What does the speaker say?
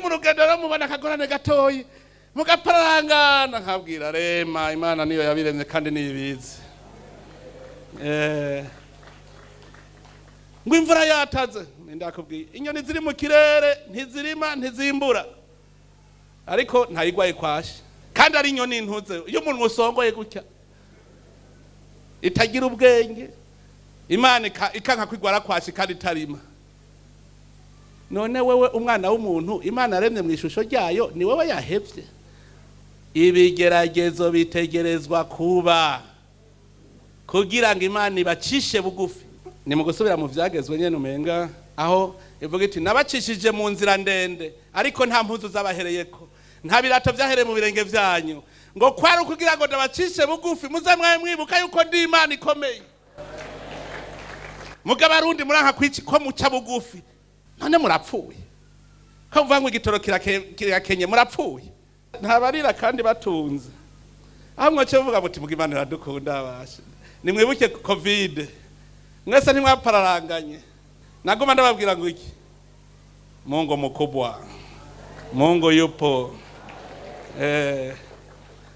mu rugendo rero mubona akagorane gatoyi, mugaparangana, nkabwira rema Imana niyo yabiremye kandi niyo ibizi. Ngo imvura yataze, ndakubwiye, inyoni ziri mu kirere ntizirima, ntizimbura, ariko ntayigwaye kwashe, kandi ari inyoni ntuze iyo umuntu usongoye gutya itagira ubwenge. Imana ikanka kwigwara kwashe kandi itarima. None wewe umwana w'umuntu Imana yaremye mu ishusho ryayo, ni wewe yahevye? Ibigeragezo bitegerezwa kuba kugira ngo Imana ibacishe bugufi. Ni mu gusubira mu vyagezwe nyene, umenga aho ivuga iti: "Nabacishije mu nzira ndende, ariko nta mpuzu zabahereyeko, nta birato vyahereye mu birenge vyanyu," ngo kwari ukugira ngo ndabacishe bugufi, muze mwabe mwibuka yuko ndi Imana ikomeye. Mugabo Abarundi muranka kwici ko muca bugufi. None murapfuye ko muvuga ngo igitoro kirakenye? Murapfuye, ntabarira kandi batunze. Aho mwace muvuga muti: "Muga Imana iradukunda." Bashe nimwibuke COVID, mwese ntimwapararanganye. Naguma ndababwira ngo iki? Mungu mkubwa, Mungu yupo.